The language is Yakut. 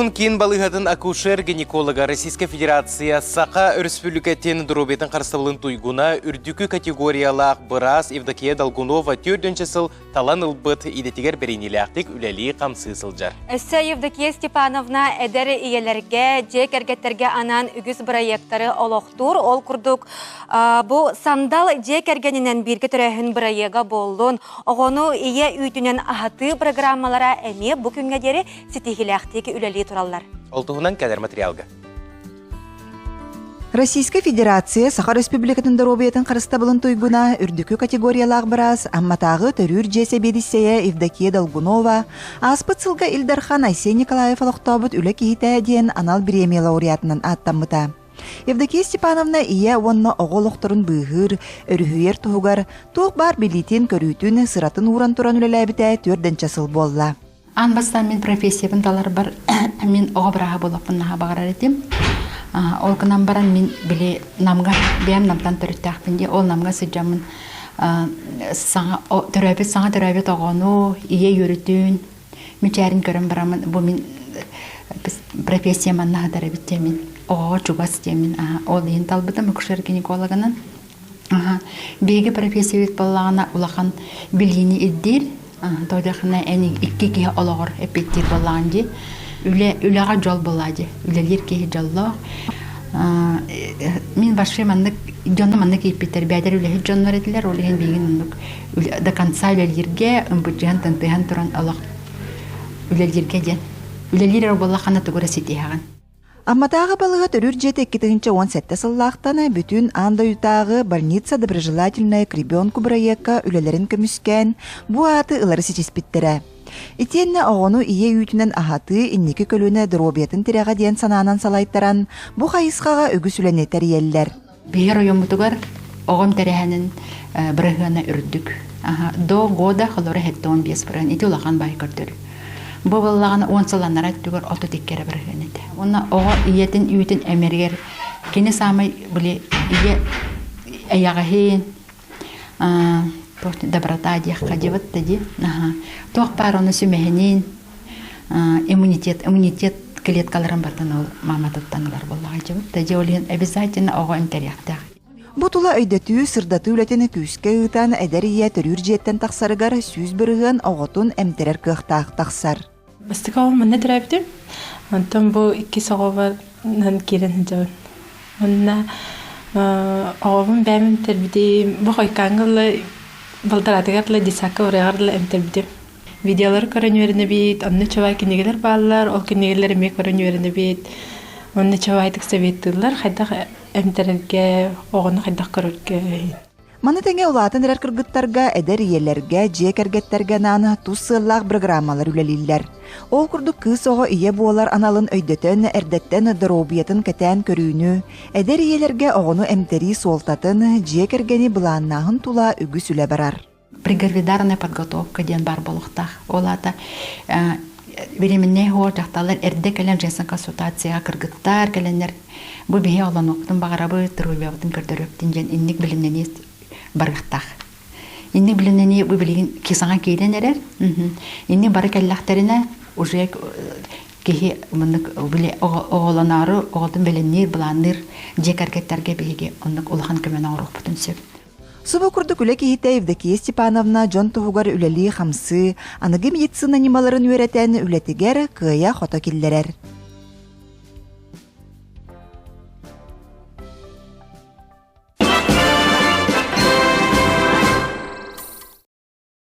Улууһун киин балыыһатын акушер-гинеколога Российскай Федерация Саха Өрөспүүбүлүкэтин доруобуйатын харыстабылын туйгуна үрдүкү категориялаах быраас Евдокия Долгунова төрдүнчэ сыл талан ылбыт идэтигэр бэриниилээхтик үлэлии-хамсыы сылдьар. Өссө Евдокия Степановна эдэр ийэлэргэ, дьиэ кэргэттэргэ анаан үгүс бырайыактары олохтуур. Ол курдук, бу Сандал дьиэ кэргэнинэн бииргэ төрөөһүн бырайыага буоллун, оҕону ийэ үүтүнэн аһатыы программалара эмиэ бу күҥҥэ диэри ситиһиилээхтик үлэлии тураллар. Ол туһунан кэлэр материалга. Российскай Федерация Саха Республикатын доруобуйатын харыстабылын туйгуна үрдүкү категориялаах быраас Амматааҕы төрүүр дьиэ сэбиэдиссэйэ Евдокия Долгунова ааспыт сылга Ил Дархан Айсен Николаев олохтообут үлэ киһитэ диэн анал бириэмийэ лауреатынан ааттаммыта. Евдокия Степановна ийэ уонна оҕо олохторун быыһыыр, өрүһүйэр туһугар туох баар билиитин-көрүүтүн, сыратын ууран туран үлэлээбитэ түөрдэнчэ сыл буолла. Аан бастаан мин профессиябын таларбар мин оҕо бырааһа буолуохпун наһаа баҕарар этим. Ол гынан баран мин били Намга, бэйэм Намтан төрүттээхпин дии, ол Намга сылдьаммын саҥа төрөөбүт саҥа төрөөбүт оҕону ийэ үөрүтүн, мичээрин көрөн бараммын бу мин профессиям манна сытар эбит диэмин, оҕоҕо чугас диэмин ол иһин талбытым акушер-гинекологынан. Биһиги профессиябыт буоллаҕына улахан билиини ирдиир. Тоҕо эн икки киһи олоҕор эппиэттиир буоллаҕын дии. Үлэ үлэҕэ дьол буоллаа дии. Үлэлиир киһи дьоллоох. Мин вообще маннык дьону маннык ииппиттэр бэйэлэр үлэһит дьоннор этилэр. Ол иһин биһигин оннук до конца үлэлииргэ ымпычыһан тынтыһан туран олох үлэлииргэ диэн. Үлэлиир эрэ буоллаххына тугу эрэ ситиһэҕин. Амматааҕы балыыһа төрүүр дьиэтэ 2017 сыллаахтан бүтүн аан дойдутааҕы «Больница доброжелательная к ребенку» бырайыакка үлэлэрин көмүскээн, бу ааты ылары ситиспиттэрэ. Итиэннэ оҕону ийэ үүтүнэн аһатыы инники көлүөнэ доруобуйатын тирэҕэ диэн санаанан салайтаран, бу хайысхаҕа үгүс үлэни тэрийэллэр. Биһи оройуоммутугар оҕом тэрээһинин бырыһыана үрдүк. До года холоро 75 бырыһыан. Ити улахан баай көрдөрүү. Бу буоллаҕына 10 сыл анараа өттүгэр 32 эрэ бырыһыан этэ. Уонна оҕо ийэтин үүтүн эмэригэр кини саамай били ийэ эйэҕэһин доброта диэххэ диэбит да дии. Туох баар ону сүмэһинин иммунитет иммунитет клеткаларын бартан ол мааматыттан ылар буоллаҕа дьыбыт да дьэ ол иһин обязательно оҕо эмтэриэхтээх. Бу тула өйдөтүү, сырдатыы үлэтин күүскэ ыытан, эдэр ийэ төрүүр дьиэттэн тахсарыгар 100% оҕотун эмтэрэр кыахтаах тахсар. Бастакы оҕом манна төрөөбүтүм. Онтон бу иккис оҕобунан киирэн сылдьабын. Уонна оҕобун бэйэм эмтэрбитим. Бу хойкааҥҥа ыла балтараатыгар ыла детсадка барыаҕар ыла эмтэрбитим. Видеолары көрөн үөрэнэбит, онно чабай кинигэлэр бааллар, ол кинигэлэр эмиэ көрөн үөрэнэбит. Онно чабайтык советтыыллар, хайдах эмтэрэргэ, оҕону хайдах көрөргө. Маны тэҥэ улаатан эрэр кыргыттарга, эдэр ийэлэргэ, дьиэ кэргэттэргэ анаан тус сыаллаах бырагыраамалар үлэлииллэр. Ол курдук кыыс оҕо ийэ буолар аналын өйдөтөн, эрдэттэн доруобуйатын кэтээн көрүүнү, эдэр ийэлэргэ оҕону эмтэрии суолтатын, дьиэ кэргэни былааннааһын тула үгүс үлэ барар. Прегравидарная подготовка диэн баар буолуохтаах. Ол аата беременнэй оҕо дьахталлар эрдэ кэлэн женская консультацияҕа кыргыттар кэлэннэр бу биһи олонуохпутун баҕарабыт, доруобуйабытын көрдөрүөхпүтүн диэн инник билимнэнии барыахтаах. Инник билимнэнии бу билигин саҥа киирэн эрэр. Инник бары кэллэхтэринэ уже киһи маннык били оҕолоноору оҕотун бэлэмниир, былаанныыр дьиэ кэргэттэргэ биһиги оннук улахан көмөнү оҥоруохпутун сөп. Субу курдук үлэ киһитэ Евдокия Степановна дьон туһугар үлэлии-хамсыы, аныгы медицина ньымаларын үөрэтэн үлэтигэр кыайа-хото киллэрэр.